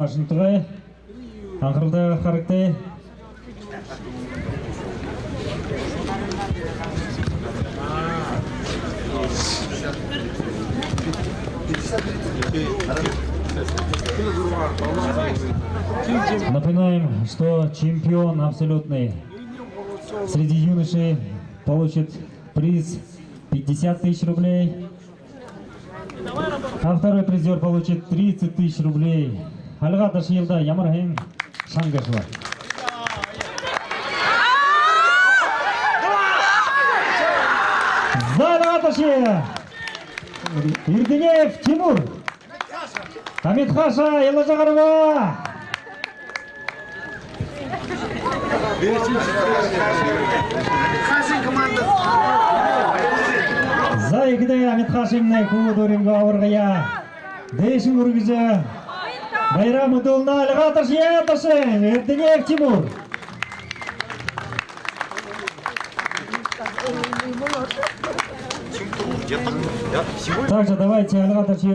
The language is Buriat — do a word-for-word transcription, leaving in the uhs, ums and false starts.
Ашинтугай. Анхаралтай харагты. Напоминаем, что чемпион абсолютный среди юношей получит приз пятьдесят тысяч рублей. А второй призёр получит тридцать тысяч рублей. Альга Ташиевда ямар һэн шанга гээшэб? За, Альга Ташиев! Эрдынеев Тимур! Амитхаша илажа гараба! За, ехэ даа, Амитхашамнай хүбүүд өөрынгөө аваргаяа дээшэнь үргэжэ, баяраа мэдүүлнэ. Альга Ташиев, Ташиев, Эрдынеев Тимур. Также давайте Альга Ташиев.